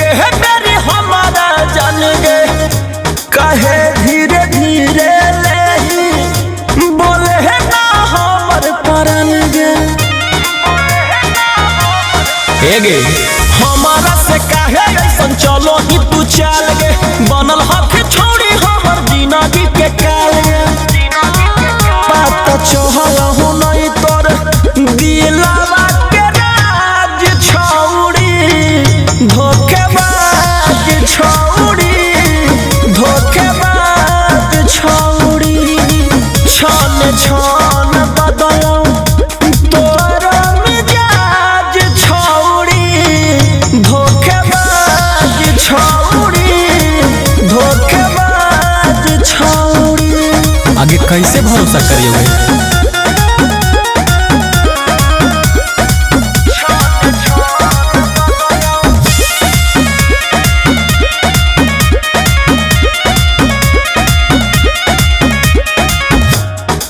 एके बेरी हमारा जान गे कहे धीरे धीरे लेही बोले है ना हमर परन गे। एगे हमारा से काहे ऐसन चलो ही तू चाल गे बनल हक छोड़ी हमर जिंदगी के काल गे। बात चहल हूँ नहीं तोर दिलवा के राज छौड़ी धोखेबाज छौड़ी धोखेबाज छौड़ी छन छन बदलौ तोर मिजाज छौड़ी धोखेबाज छौड़ी धोखेबाज छौड़ी। आगे कैसे भरोसा करियोगे?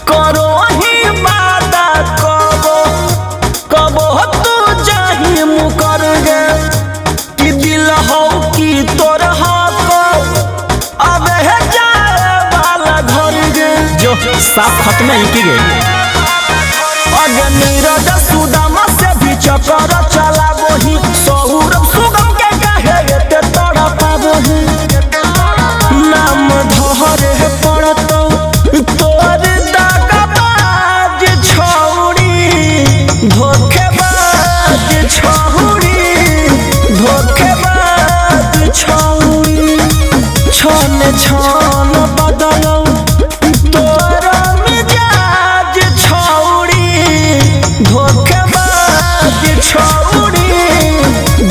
करो ही वादा कबो कबो तू जाही मुकर गे कि दिल हो कि तोर हक अब है जाए वाला घर गे। जो साफ खत्म ही की गई। अगे नीरज सुदामा से भी चक्कर चलाबोही सौरभ सुगम के काहे एते तड़पाबोही। नाम धरे पड़तौ तोर दागबाज छौड़ी धोखेबाज छौड़ी धोखेबाज छौड़ी छन छन बदलौ तोर मिजाज छौड़ी धोखेबाज छौड़ी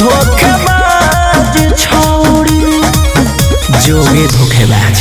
धोखेबाज छौड़ी जोगे धोखेबाज।